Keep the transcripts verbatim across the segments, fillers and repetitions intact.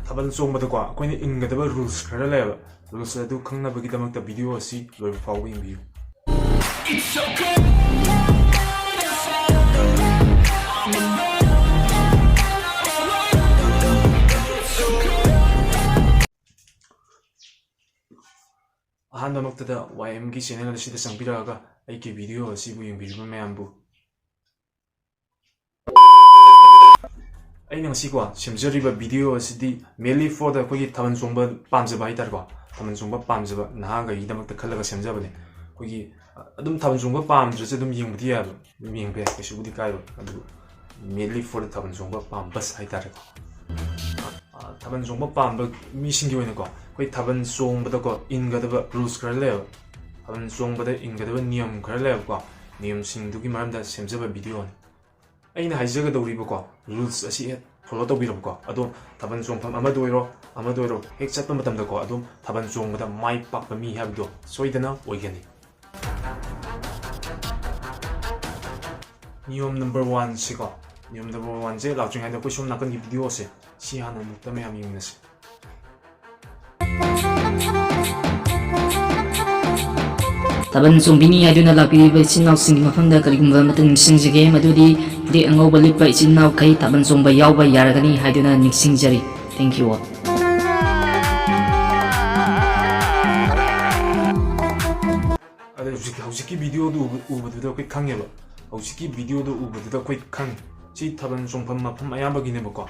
ꯊꯥꯕꯜ ꯆꯣꯡꯕꯗꯀꯣ ꯑꯩꯈꯣꯏꯅ ꯏꯟꯒꯗꯕ ꯔꯨꯜꯁ ꯈꯔ ꯂꯩꯌꯦꯕ꯫ ꯔꯨꯜꯁ ꯑꯗꯨ ꯈꯪꯅꯕꯒꯤꯗꯃꯛꯇ ꯚꯤꯗꯤꯑꯣ ꯑꯁꯤ ꯂꯣꯏꯕ ꯐꯥꯎꯕ ꯌꯦꯡꯕꯤꯌꯨ꯫ ꯑꯍꯥꯟꯕꯃꯛꯇꯗ ꯋꯥꯏ ꯑꯦꯝꯒꯤ ꯆꯦꯅꯦꯜ ꯑꯁꯤꯗ ꯆꯪꯕꯤꯔꯛꯑꯒ ꯑꯩꯒꯤ ꯚꯤꯗꯤꯑꯣ ꯑꯁꯤꯕꯨ ꯌꯦꯡꯕꯤꯔꯤꯕ ꯃꯌꯥꯝꯕꯨ ꯑꯩꯅ ꯉꯁꯤꯀꯣ ꯁꯦꯝꯖꯔꯤꯕ ꯚꯤꯗꯤꯑꯣ ꯑꯁꯤꯗꯤ mainly for the ꯑꯩꯈꯣꯏꯒꯤ ꯊꯥꯕꯜ ꯆꯣꯡꯕ ꯄꯥꯝꯖꯕ ꯍꯥꯏꯇꯥꯔꯦꯀꯣ꯫ ꯊꯥꯕꯜ ꯆꯣꯡꯕ ꯄꯥꯝꯖꯕ ꯅꯍꯥꯒꯩꯒꯤꯗꯃꯛꯇ ꯈꯜꯂꯒ ꯁꯦꯝꯖꯕꯅꯦ꯫ ꯑꯩꯈꯣꯏꯒꯤ, ꯑ, ꯑꯗꯨꯝ ꯊꯥꯕꯜ ꯆꯣꯡꯕ ꯄꯥꯝꯗ꯭ꯔꯁꯨ ꯑꯗꯨꯝ ꯌꯦꯡꯕꯗꯤ ꯌꯥꯏꯕ, ꯑꯗꯨꯝ ꯌꯦꯡꯕ ꯌꯥꯏ, ꯀꯩꯁꯨꯕꯨꯗꯤ ꯀꯥꯏꯔꯣꯏ꯫ ꯑꯗꯨꯕꯨ mainly for the ꯊꯥꯕꯜ ꯆꯣꯡꯕ ꯄꯥꯝꯕꯁ ꯍꯥꯏꯇꯥꯔꯦꯀꯣ꯫ ꯑ, ꯊꯥꯕꯜ ꯆꯣꯡꯕ ꯄꯥꯝꯕ ꯃꯤꯁꯤꯡꯒꯤ ꯑꯣꯏꯅꯀꯣ ꯑꯩꯈꯣꯏ ꯊꯥꯕꯜ ꯆꯣꯡꯕꯗꯀꯣ ꯏꯟꯒꯗꯕ ꯔꯨꯜꯁ ꯈꯔ ꯂꯩꯌꯦꯕ꯫ ꯊꯥꯕꯜ ꯆꯣꯡꯕꯗ ꯏꯟꯒꯗꯕ ꯅꯤꯌꯝ ꯈꯔ ꯂꯩꯌꯦꯕꯀꯣ꯫ ꯅꯤꯌꯝꯁꯤꯡꯗꯨꯒꯤ ꯃꯔꯝꯗ ꯁꯦꯝꯖꯕ ꯚꯤꯗꯤꯑꯣꯅꯤ꯫ ꯑꯩꯅ ꯍꯥꯏꯖꯒꯗꯧꯔꯤꯕꯀꯣ ꯔꯨꯜꯁ ꯑꯁꯤ ꯍꯦꯛ ꯐꯣꯂꯣ ꯇꯧꯕꯤꯔꯕꯀꯣ꯫ ꯑꯗꯣ ꯊꯥꯕꯜ ꯆꯣꯡꯐꯝ ꯑꯃꯗ ꯑꯣꯏꯔꯣ, ꯑꯃꯗ ꯑꯣꯏꯔꯣ, ꯍꯦꯛ ꯆꯠꯄ ꯃꯇꯝꯗꯀꯣ ꯑꯗꯨꯝ ꯊꯥꯕꯜ ꯆꯣꯡꯕꯗ ꯃꯥꯏ ꯄꯥꯛꯄ ꯃꯤ ꯍꯥꯏꯕꯗꯣ ꯁꯣꯏꯗꯅ ꯑꯣꯏꯒꯅꯤ꯫ ꯅꯤꯌꯣꯝ ꯅꯝꯕꯔ ꯋꯥꯟꯁꯤꯀꯣ, ꯅꯤꯌꯣꯝ ꯅꯝꯕꯔ ꯋꯥꯟꯁꯦ ꯂꯥꯛꯇ꯭ꯔꯤꯉꯩꯗ ꯑꯩꯈꯣꯏ ꯁꯣꯝ ꯅꯥꯀꯟꯒꯤ ꯚꯤꯗꯤꯑꯣꯁꯦ ꯁꯤ ꯍꯥꯟꯅ ꯑꯃꯨꯛꯇ ꯃꯌꯥꯝ ꯌꯦꯡꯃꯤꯟꯅꯁꯤ꯫ ꯊꯥꯕꯜ ꯆꯣꯡꯕꯤꯅꯤ ꯍꯥꯏꯗꯨꯅ ꯂꯥꯛꯄꯤꯔꯤꯕ ꯏꯆꯤꯟ ꯏꯅꯥꯎꯁꯤꯡꯒꯤ ꯃꯐꯝꯗ ꯀꯔꯤꯒꯨꯝꯕ ꯑꯃꯠꯇ ꯅꯤꯡꯁꯤꯡꯖꯒꯦ, ꯃꯗꯨꯗꯤ ꯐꯨꯔꯤꯠ ꯑꯉꯧꯕ ꯂꯤꯠꯄ ꯏꯆꯤꯟ ꯏꯅꯥꯎꯈꯩ ꯊꯥꯕꯜ ꯆꯣꯡꯕ ꯌꯥꯎꯕ ꯌꯥꯔꯒꯅꯤ ꯍꯥꯏꯗꯨꯅ ꯅꯤꯡꯁꯤꯡꯖꯔꯤ꯫ Thank you all. ꯑꯗꯣ ꯍꯧꯖꯤꯛ, ꯍꯧꯖꯤꯛꯀꯤ ꯚꯤꯗꯤꯑꯣꯗꯨ ꯎꯕ-, ꯎꯕꯗꯨꯗ ꯑꯩꯈꯣꯏ ꯈꯪꯉꯦꯕ꯫ ꯍꯧꯖꯤꯛꯀꯤ ꯚꯤꯗꯤꯑꯣꯗꯨ ꯎꯕꯗꯨꯗ ꯑꯩꯈꯣꯏ ꯈꯪꯉꯦ꯫ ꯁꯤ ꯊꯥꯕꯜ ꯆꯣꯡꯐꯝ ꯃꯐꯝ ꯑꯌꯥꯝꯕꯒꯤꯅꯦꯕꯀꯣ꯫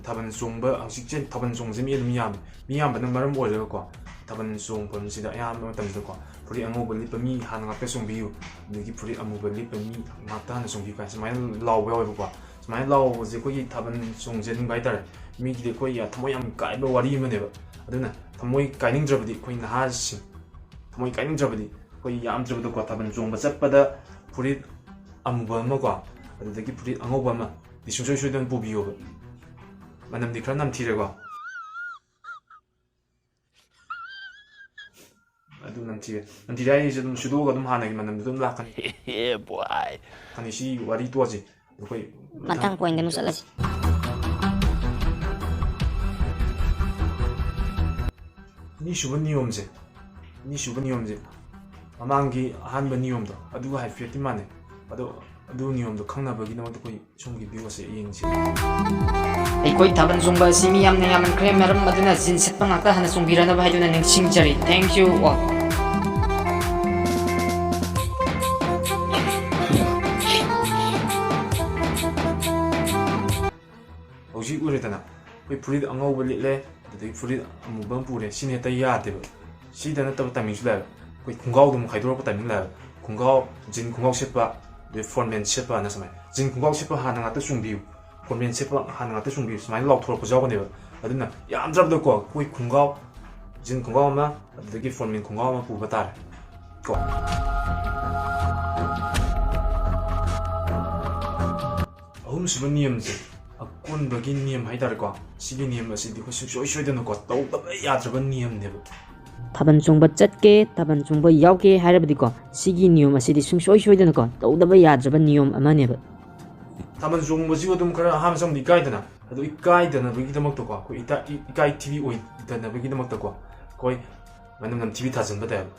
ꯊꯥꯕꯜ ꯆꯣꯡꯕ, ꯍꯧꯖꯤꯛꯁꯦ ꯊꯥꯕꯜ ꯆꯣꯡꯕꯁꯦ ꯃꯤ ꯑꯗꯨꯝ ꯌꯥꯝꯃꯤ꯫ ꯃꯤ ꯌꯥꯝꯕꯅ ꯃꯔꯝ ꯑꯣꯏꯔꯒꯀꯣ, ꯊꯥꯕꯜ ꯆꯣꯡꯐꯝꯁꯤꯗ ꯑꯌꯥꯝꯕ ꯃꯇꯝꯗꯀꯣ, "ꯐꯨꯔꯤꯠ ꯑꯉꯧꯕ ꯂꯤꯠꯄ ꯃꯤ ꯍꯥꯟꯅ ꯉꯥꯛꯇ ꯆꯣꯡꯕꯤꯌꯨ", ꯑꯗꯒꯤ "ꯐꯨꯔꯤꯠ ꯑꯃꯨꯕ ꯂꯤꯠꯄ ꯃꯤ ꯉꯥꯛꯇ ꯍꯥꯟꯅ ꯆꯣꯡꯕꯤꯌꯨ" ꯀꯥꯏꯅ ꯁꯨꯃꯥꯏꯅ ꯂꯥꯎꯕ ꯌꯥꯎꯋꯦꯕꯀꯣ꯫ ꯁꯨꯃꯥꯏꯅ ꯂꯥꯎꯕꯁꯦ ꯑꯩꯈꯣꯏꯒꯤ ꯊꯥꯕꯜ ꯆꯣꯡꯖꯅꯤꯡꯕ ꯍꯥꯏꯇꯥꯔꯦ꯫ ꯃꯤꯒꯤꯗꯤ ꯑꯩꯈꯣꯏ ꯌꯥ-, ꯊꯃꯣꯏ ꯌꯥꯝ ꯀꯥꯏꯕ ꯋꯥꯔꯤ ꯑꯃꯅꯦꯕ꯫ ꯑꯗꯨꯅ ꯊꯃꯣꯏ ꯀꯥꯏꯅꯤꯡꯗ꯭ꯔꯕꯗꯤ ꯑꯩꯈꯣꯏ ꯅꯍꯥꯁꯤꯡ, ꯊꯃꯣꯏ ꯀꯥꯏꯅꯤꯡꯗ꯭ꯔꯕꯗꯤ ꯑꯩꯈꯣꯏ ꯌꯥꯝꯗ꯭ꯔꯕꯗꯀꯣ ꯊꯥꯕꯜ ꯆꯣꯡꯕ ꯆꯠꯄꯗ ꯐꯨꯔꯤꯠ ꯑꯃꯨꯕ ꯑꯃꯀꯣ, ꯑꯗꯨꯗꯒꯤ ꯐꯨꯔꯤꯠ ꯑꯉꯧꯕ ꯑꯃ ꯗꯤ ꯁꯨꯡꯁꯣꯏ ꯁꯣꯏꯗꯅ ꯄꯨꯕꯤꯌꯣꯕ꯫ ꯃꯅꯝꯗꯤ ꯈꯔ ꯅꯝꯊꯤꯔꯦꯀꯣ꯫ ꯑꯗꯨ ꯅꯝꯊꯤꯔꯦ꯫ ꯅꯝꯊꯤꯔꯦ ꯍꯥꯏꯔꯤꯁꯦ ꯑꯗꯨꯝ ꯁꯨꯗꯣꯛꯑꯒ ꯑꯗꯨꯝ ꯍꯥꯟꯅꯒꯤ ꯃꯅꯝꯗꯣ ꯑꯗꯨꯝ ꯂꯥꯛꯀꯅꯤ꯫ Yeah, boy. ꯈꯪꯉꯦ, ꯁꯤ ꯋꯥꯔꯤ ꯇꯣꯛꯑꯁꯤ꯫ ꯑꯩꯈꯣꯏ ꯃꯊꯪ ꯄꯣꯏꯟꯗ ꯑꯃꯨꯛ ꯆꯠꯂꯁꯤ꯫ ꯑꯅꯤꯁꯨꯕ ꯅꯤꯌꯣꯝꯁꯦ, ꯑꯅꯤꯁꯨꯕ ꯅꯤꯌꯣꯝꯁꯦ, ꯃꯃꯥꯡꯒꯤ ꯑꯍꯥꯟꯕ ꯅꯤꯌꯣꯝꯗꯣ ꯑꯗꯨꯒ ꯍꯥꯏꯐꯦꯠꯇꯤ ꯃꯥꯟꯅꯩ꯫ ꯑꯗꯣ ꯑꯗꯨ ꯅꯤꯌꯣꯝꯗꯣ ꯈꯪꯅꯕꯒꯤꯗꯃꯛꯇ ꯑꯩꯈꯣꯏ ꯁꯣꯝꯒꯤ ꯚꯤꯗꯤꯑꯣꯁꯦ ꯌꯦꯡꯁꯤ꯫ ꯑꯩꯈꯣꯏ ꯊꯥꯕꯜ ꯆꯣꯡꯕ ꯑꯁꯤ ꯃꯤ ꯌꯥꯝꯅ ꯌꯥꯝꯃꯟꯈ꯭ꯔꯦ, ꯃꯔꯝ ꯑꯗꯨꯅ ꯖꯤꯟ ꯁꯦꯠꯄ ꯉꯥꯛꯇ ꯍꯥꯟꯅ ꯆꯣꯡꯕꯤꯔꯅꯕ ꯍꯥꯏꯗꯨꯅ ꯅꯤꯡꯁꯤꯡꯖꯔꯤ꯫ Thank you all. ꯍꯧꯖꯤꯛ ꯎꯔꯦꯗꯅ, ꯑꯩꯈꯣꯏ ꯐꯨꯔꯤꯠ ꯑꯉꯧꯕ ꯂꯤꯠꯂꯦ, ꯑꯗꯨꯗꯒꯤ ꯐꯨꯔꯤꯠ ꯑꯃꯨꯕ ꯑꯃ ꯄꯨꯔꯦ, ꯁꯤꯅ ꯍꯦꯛꯇ ꯌꯥꯗꯦꯕ꯫ ꯁꯤꯗ ꯅꯠꯇꯕ ꯇꯥꯏꯃꯤꯡꯁꯨ ꯂꯩꯕ꯫ ꯑꯩꯈꯣꯏ ꯈꯣꯡꯒ꯭ꯔꯥꯎꯗ ꯑꯃꯨꯛ ꯈꯥꯏꯗꯣꯔꯛꯄ ꯇꯥꯏꯃꯤꯡ ꯂꯩꯕ꯫ ꯈꯣꯡꯒ꯭ꯔꯥꯎ, ꯖꯤꯟ ꯈꯣꯡꯒ꯭ꯔꯥꯎ ꯁꯦꯠꯄ, ꯑꯗꯩ ꯐꯣꯔꯃꯦꯜ ꯁꯦꯠꯄ ꯍꯥꯏꯅ ꯁꯨꯃꯥꯏꯅ꯫ ꯖꯤꯟ ꯈꯣꯡꯒ꯭ꯔꯥꯎ ꯁꯦꯠꯄ ꯍꯥꯟꯅ ꯉꯥꯛꯇ ꯆꯣꯡꯕꯤꯌꯨ, ꯐꯣꯔꯃꯦꯜ ꯁꯦꯠꯄ ꯍꯥꯟꯅ ꯉꯥꯛꯇ ꯆꯣꯡꯕꯤꯌꯨ, ꯁꯨꯃꯥꯏꯅ ꯂꯥꯎꯊꯣꯔꯛꯄꯁꯨ ꯌꯥꯎꯒꯅꯦꯕ꯫ ꯑꯗꯨꯅ ꯌꯥꯝꯗ꯭ꯔꯕꯗꯀꯣ, ꯑꯩꯈꯣꯏ ꯈꯣꯡꯒ꯭ꯔꯥꯎ, ꯖꯤꯟ ꯈꯣꯡꯒ꯭ꯔꯥꯎ ꯑꯃ, ꯑꯗꯨꯗꯒꯤ ꯐꯣꯔꯃꯦꯜ ꯈꯣꯡꯒ꯭ꯔꯥꯎ ꯑꯃ ꯄꯨꯕ ꯇꯥꯔꯦ ꯀꯣ꯫ ꯑꯍꯨꯝꯁꯨꯕ ꯅꯤꯌꯝꯁꯦ, ꯑꯀꯣꯟꯕꯒꯤ ꯅꯤꯌꯝ ꯍꯥꯏꯇꯥꯔꯦꯀꯣ, ꯁꯤꯒꯤ ꯅꯤꯌꯝ ꯑꯁꯤꯗꯤ ꯑꯩꯈꯣꯏ ꯁꯨꯡꯁꯣꯏ ꯁꯣꯏꯗꯅꯀꯣ ꯇꯧꯗꯕ ꯌꯥꯗ꯭ꯔꯕ ꯅꯤꯌꯝꯅꯦꯕ꯫ ꯊꯥꯕꯜ ꯆꯣꯡꯕ ꯆꯠꯀꯦ, ꯊꯥꯕꯜ ꯆꯣꯡꯕ ꯌꯥꯎꯒꯦ ꯍꯥꯏꯔꯕꯗꯤꯀꯣ, ꯁꯤꯒꯤ ꯅꯤꯌꯣꯝ ꯑꯁꯤꯗꯤ ꯁꯨꯡꯁꯣꯏ ꯁꯣꯏꯗꯅꯀꯣ ꯇꯧꯗꯕ ꯌꯥꯗ꯭ꯔꯕ ꯅꯤꯌꯣꯝ ꯑꯃꯅꯦꯕ꯫ ꯊꯥꯕꯜ ꯆꯣꯡꯕꯁꯤꯕꯨ ꯑꯗꯨꯝ ꯈꯔ ꯑꯍꯥꯟꯕ ꯆꯪꯕꯗꯤ ꯏꯀꯥꯏꯗꯅ, ꯑꯗꯨ ꯏꯀꯥꯏꯗꯅꯕꯒꯤꯗꯃꯛꯇꯀꯣ, ꯑꯩꯈꯣꯏ ꯏꯀꯥꯏ ꯊꯤꯕꯤ ꯑꯣꯏꯗꯅꯕꯒꯤꯗꯃꯛꯇꯀꯣ, ꯑꯩꯈꯣꯏ ꯃꯅꯝ ꯅꯝꯊꯤꯕꯤ ꯊꯥꯖꯤꯟꯕ ꯇꯥꯏꯕ꯫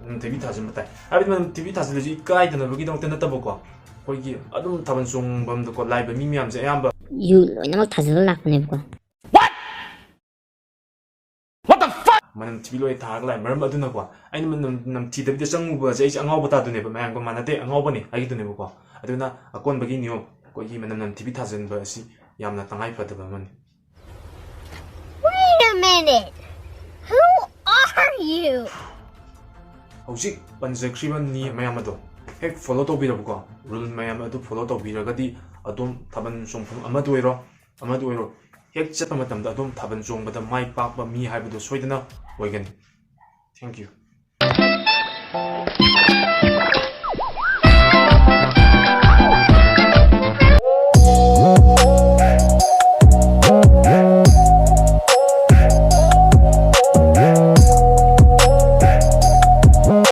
ꯃꯅꯝ ꯅꯝꯊꯤꯕꯤ ꯊꯥꯖꯤꯟꯕ ꯇꯥꯏ꯫ ꯍꯥꯏꯕꯗꯤ ꯃꯅꯝ ꯅꯝꯊꯤꯕꯤ ꯊꯥꯖꯤꯜꯂꯁꯨ ꯏꯀꯥꯏꯗꯅꯕꯒꯤꯗꯃꯛꯇ ꯅꯠꯇꯕꯀꯣ, ꯑꯩꯈꯣꯏꯒꯤ ꯑꯗꯨꯝ ꯊꯥꯕꯜ ꯆꯣꯡꯐꯝꯗꯀꯣ ꯂꯥꯛꯏꯕ ꯃꯤ ꯃꯌꯥꯝꯁꯦ ꯑꯌꯥꯝꯕ ꯌꯨ ꯂꯣꯏꯅꯃꯛ ꯊꯥꯖꯤꯜꯂ ꯂꯥꯛꯄꯅꯦꯕꯀꯣ꯫ ꯃꯅꯝ ꯊꯤꯕꯤ ꯂꯣꯏ ꯊꯥꯔꯒ ꯂꯥꯛꯑꯦ꯫ ꯃꯔꯝ ꯑꯗꯨꯅꯀꯣ, ꯑꯩꯅ ꯃꯅꯝ ꯅꯝꯊꯤꯗꯕꯤꯗ ꯆꯪꯉꯨꯕꯁꯦ ꯑꯩꯁꯦ ꯑꯉꯥꯎꯕ ꯇꯥꯗꯣꯏꯅꯦꯕ, ꯃꯌꯥꯝꯒ ꯃꯥꯟꯅꯗꯦ, ꯑꯉꯥꯎꯕꯅꯤ ꯍꯥꯏꯈꯤꯗꯣꯏꯅꯦꯕꯀꯣ꯫ ꯑꯗꯨꯅ ꯑꯀꯣꯟꯕꯒꯤ ꯅꯤꯌꯣꯝ, ꯑꯩꯈꯣꯏꯒꯤ ꯃꯅꯝ ꯅꯝꯊꯤꯕꯤ ꯊꯥꯖꯤꯟꯕ ꯑꯁꯤ ꯌꯥꯝꯅ ꯇꯉꯥꯏ ꯐꯗꯕ ꯑꯃꯅꯤ꯫ Wait a minute! Who are you? ꯍꯧꯖꯤꯛ ꯄꯟꯖꯈ꯭ꯔꯤꯕ ꯅꯤꯌꯝ ꯃꯌꯥꯝ ꯑꯗꯣ ꯍꯦꯛ ꯐꯣꯂꯣ ꯇꯧꯕꯤꯔꯕꯀꯣ, ꯔꯨꯜ ꯃꯌꯥꯝ ꯑꯗꯨ ꯐꯣꯂꯣ ꯇꯧꯕꯤꯔꯒꯗꯤ ꯑꯗꯣꯝ ꯊꯥꯕꯜ ꯆꯣꯡꯐꯝ ꯑꯃꯗ ꯑꯣꯏꯔꯣ, ꯑꯃꯗ ꯑꯣꯏꯔꯣ, ꯍꯦꯛ ꯆꯠꯄ ꯃꯇꯝꯗ ꯑꯗꯣꯝ ꯊꯥꯕꯜ ꯆꯣꯡꯕꯗ ꯃꯥꯏ ꯄꯥꯛꯄ ꯃꯤ ꯍꯥꯏꯕꯗꯨ ꯁꯣꯏꯗꯅ ꯑꯣꯏꯒꯅꯤ꯫ Thank you.